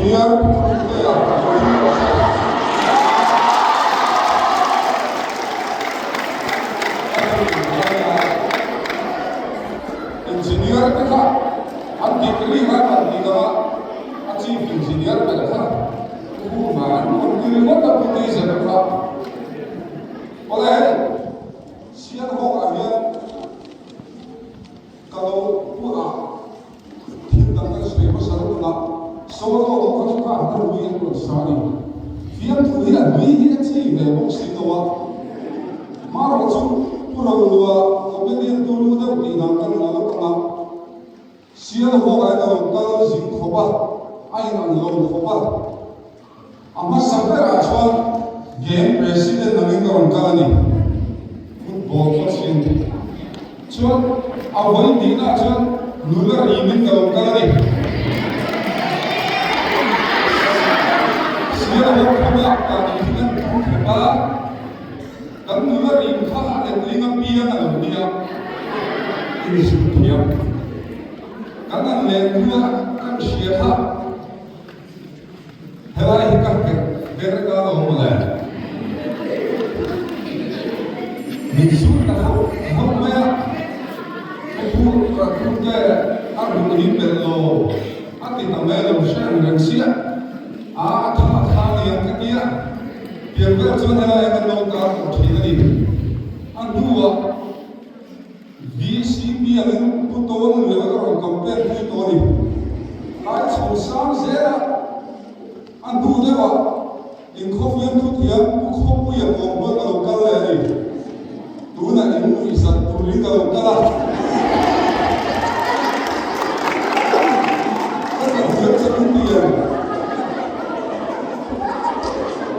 Engineer Pu Rintea ka lo ring rawh se. Ka thei lai a, Engineer te kha an degree kha an tih dang a, a Chief Engineer ber kha Pu Hman an ti ringawt a Pu Diesel kha. Awle hei Sialhawk ah hian ka lo pu a, thil dang kan sawi hmasa lutuk a, solo ho kha chu kha an hlui an rawn sa a ni. Fiamthu hi a hlui hi a chi ve bawk si lo a, marawh chu Pu Rolua comedian turu deuh tih dan kan la lawk ang a, Sialhawk ah hian a lo kal zing khawp a, a in ang lo khawp a. A hmasa berah chuan game president angin ka rawn kal a ni, football coach in. Chuan a vawi hnihnaah chuan nula rimin ka lo kal a ni. Sialhawk khawmah ka nih hi kan thu khawp a, kan nula rim kha a letling a piang a lo nia, inzut thiam. Kan an len hnuah kan hria kha. Helai hi ka ber ber ka lo mawle. Min zut ta hauh hauh mai a, ka pu ka pu te a run hi belh lo a ti ta mai lo hre ang reng sia a a tha a tha lian ka tia pian vel chuan helai hi kan lo tar tawh thin a ni. A hnuah. VCP angin Pu Tawn Lian a rawn campaign pui tawh a ni. Tlai chho sang zela a hnu deuhah inkhawfiam thuthiam Pu Khawpuia kawm huan ka lo kal leh a ni. Tunah in nuihzat turin ka lo kal a. Ka tihfiam che min ti em?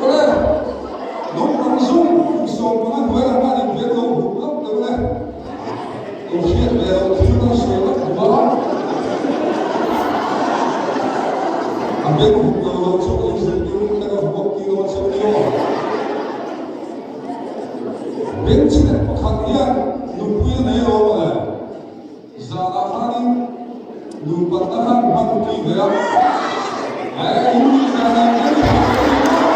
Awle, naupang zung kum 15 hnuai lam khan infiam lo hup lawk deuh le. Lo hriat ve loh thil kan sawi lawk duh a. A beng hup lo lo chu in zirtir te ka hup ti dawn che ni aw. Bengchhet pakhat hian nupui a nei lo mawle. Zanah khanin nupat na khan hman tui ve a, eh in nih zanah kan in hman tui maw?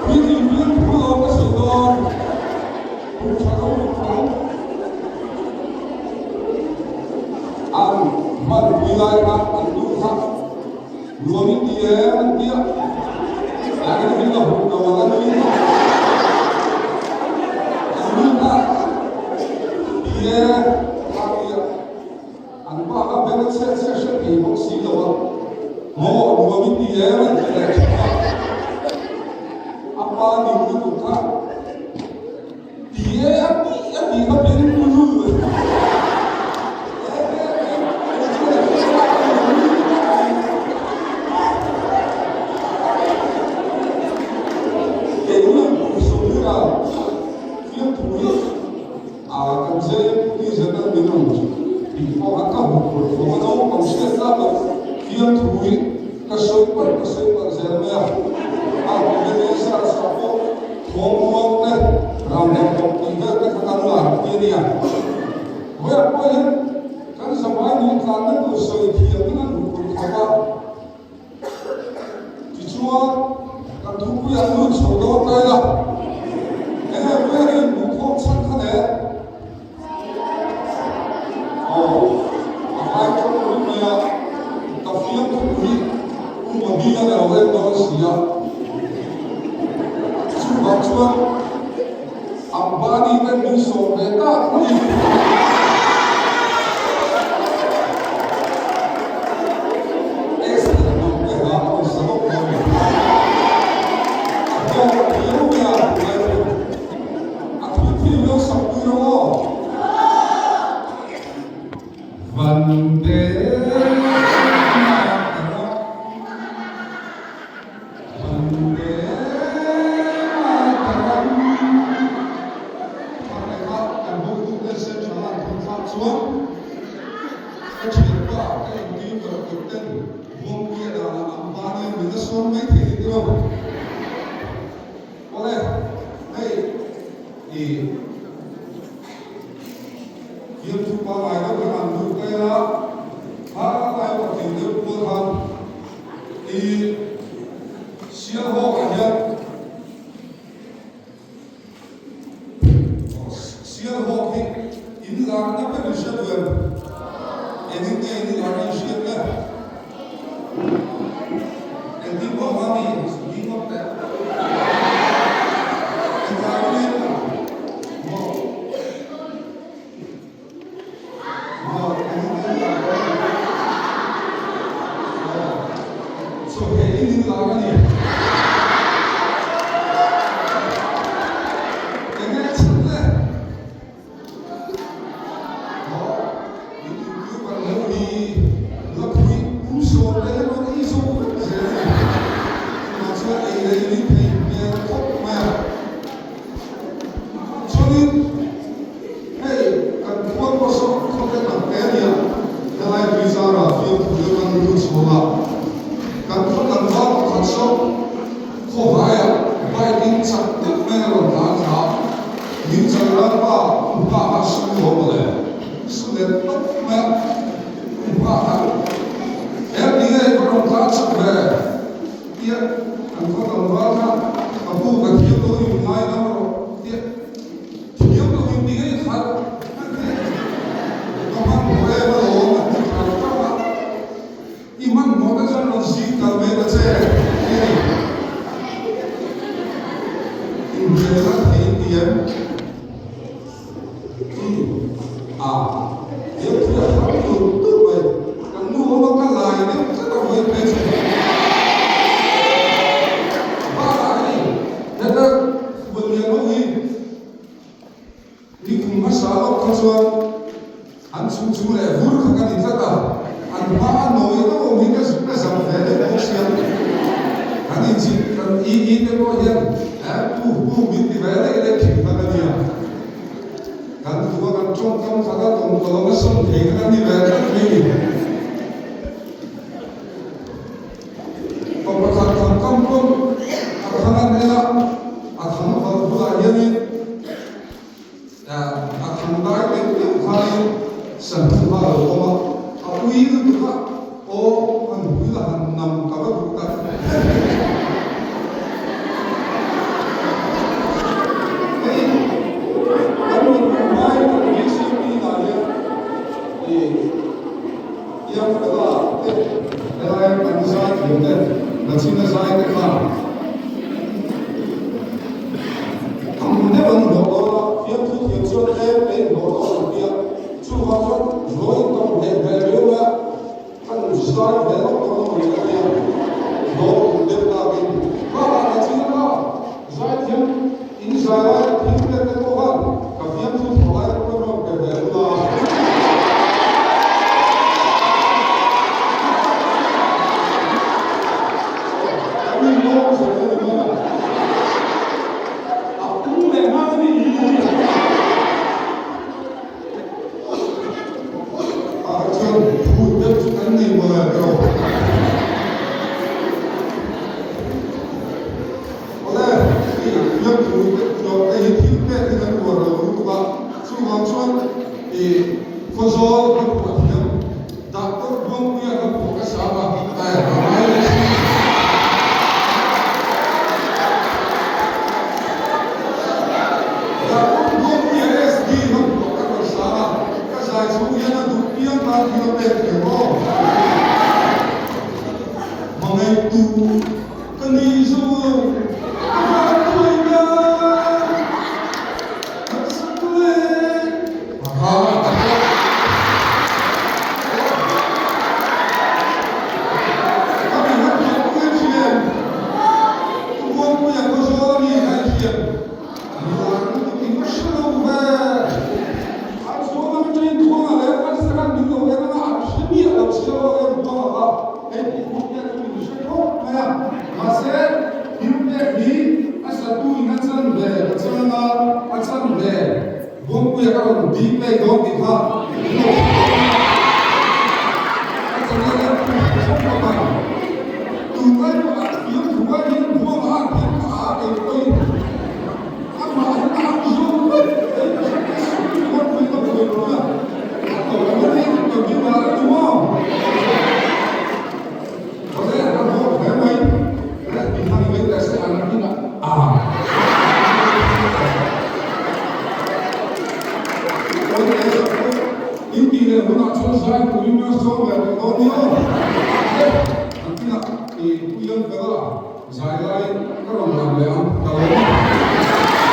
Puitling pian thu lo ka sawi dawn, kum tha lo kum tha lo. An hman pui lai kha an nu kha nuam in ti em an ti a, an in a hmuh lo ang a nui kha. An nu kha ti e a ti a, an pa kha beng a chhiat chhiat hre thei bawk si lo a, maw nuam in ti em an ti leh thin a, a pa ning lutuk kha ti e a ti a ti kha beng ulul. Keimah kum sawmhnih a fiamthu hi a kan zeng ni zet a min rawn tih pawh kha ka hmu phur khawp a, naupang hriat tlak loh fiamthu hi ka sawi palh ka sawi palh zel mai a, a comedian zar zar pawh thawm ruang te ram dang bawk tih vel te kha kan lar pui a nia. Vawiah pawh hian kan zavai nuih tlanna tur sawi thiam in an hmu phur khawp a. Tichuan, kan thupuiah lut chho dawn ta ila, enge vawiah hian inhmuhkhawm chhan kha le? Aw, a vai tawng ringawt mai a, ka fiam thupui U Modi-a ka lo en dawn si a. Chuvang chuan Ambani ten min sawm ve tak a ni. Esther hnam te ha a rawn sa lawk dawn a ni. A hlawk viau mai a, tunlai chu a thil thil lo sak pui rawh aw. Vande Mataram. Vande Mataram. Thar leh kha kan hawngtu te Central an I Sialhawkah hian Sialhawk hi in larna ber in hriat duh em? Engin nge in larna in hriat le? Engtin pawh hma mi ding ngawt teh. Engvangin nge in lar? Maw? Chuanin Hei kan khua pawh saw khawte tak te a nia, helai Tuizara fiamthu deuh kan lut chhuak a, kan khaw tlangval pakhat saw khawhaiah bike in chak deuh mai a rawn tlan thla a, min chal ram pa u hma kha su lo mawle, su let tawp mai a, u hma kha he ti nge ka rawn tlan chak ve tia kan khaw tlangval kha ka pu ka thiam lo in ngai dam rawh tia. Thiam lo in ti ngei khat a ti a, ka hmanhmawh em alawm a ti khat khat a, i hmanhmawh te chuan rawn zing kal mai ta che ti a ni. Inhmel kha thei in ti em? A, he thu a thar tur tur mai, kan nu awm a ka lai deuh tlat a vawi phei chu. Bakah hei heta Buallian ho hi ni kum hmasa lawk kha chuan an chhung chu leh vur kha ka ni tlat a, an hma a nawi deuh awm hi ka ka zam ve deuh bawk sia. Kan inchhip kan i i te pawh hian eh pu pu min ti ve daih daih thin kha ka nia. Kan duh a kan tawngkam khat a tawngkaw lo a sawm thei kha kan ni ve tlat mai ni. Pa pakhat thangkam pawn a thang an en a, a thang valh bulah hianin a thang dai deuh deuh khanin sanhnu kha a lo awm a, a ui lutuk a, aw han hui la han nam ka va duh tak em. Hei kan rawn hmuh hmain kan VCP lah hian ih Iang fela te helai kan zai thiam te Nachina zai te kha tham deuh an hlawh dawn a, fiamthu thiam chuan tlem te in hlawh dawn an tia, chuvang chuan hlawh in tam hleh hmel viau mai a, kan zai ve lawk dawn a mawni ka tia, hlawh duh deuh takin bakah Nachina kha zai thiam in zai lai thil pek te pawh khan ka fiamthu thawh lai te pawh rawn pe ve ula. Kan in lawm zel a ni mai a, a pung leh nghal a ni. Ah chuan phut deuh chu kan nei mawle tawh. Awle, i fiamthu deuh te hi thil pek hi kan uar lo lutuk a, chuvang chuan i Khawzawl ka phuah thiam Doctor Buangpuia ka phuah ka sa a, a ngai leh si. Doctor Buangpuia SD ka phuah ka rawn sa a, ka zai chhung hian a duh piang tan thil a pek thei maw? Hmangaihtu. Ka nei zo lo, ka van tuai nan kan sak le. Ha ha ha. Ka mi han pian pui thian, ka buangpui a khawzawl a mi han hian lar lutuk in ka hre lo ve. An chuang a mi ṭain thuang a leh an sakan min lo en anga an hre miah lo chhia lo en buang a kha. Hei tih hmuh hian chu min hre khawp mai a, mahse thilpek hi a satu in a chan ve ka chang a, a chan ve Buangpuia ka rawn ding leh dawn tih kha min lo hre dawn a, a channel hian pu hre khawp a, tunlai pawh a thiam thu ai hian Buanga a thiam phah a kei pawhin amah hi a ang zawk vek hei ka hre mai sup ringawt mai ka buaipui a. A to lam a ni ka view ah a ni maw? Awle a hlawk hle leh hunah chuan zai turin min rawn sawm ve tawh dawn nia aw. An kinah i Pu Ian Fela zai lai ka rawn lang leh ang ka lo.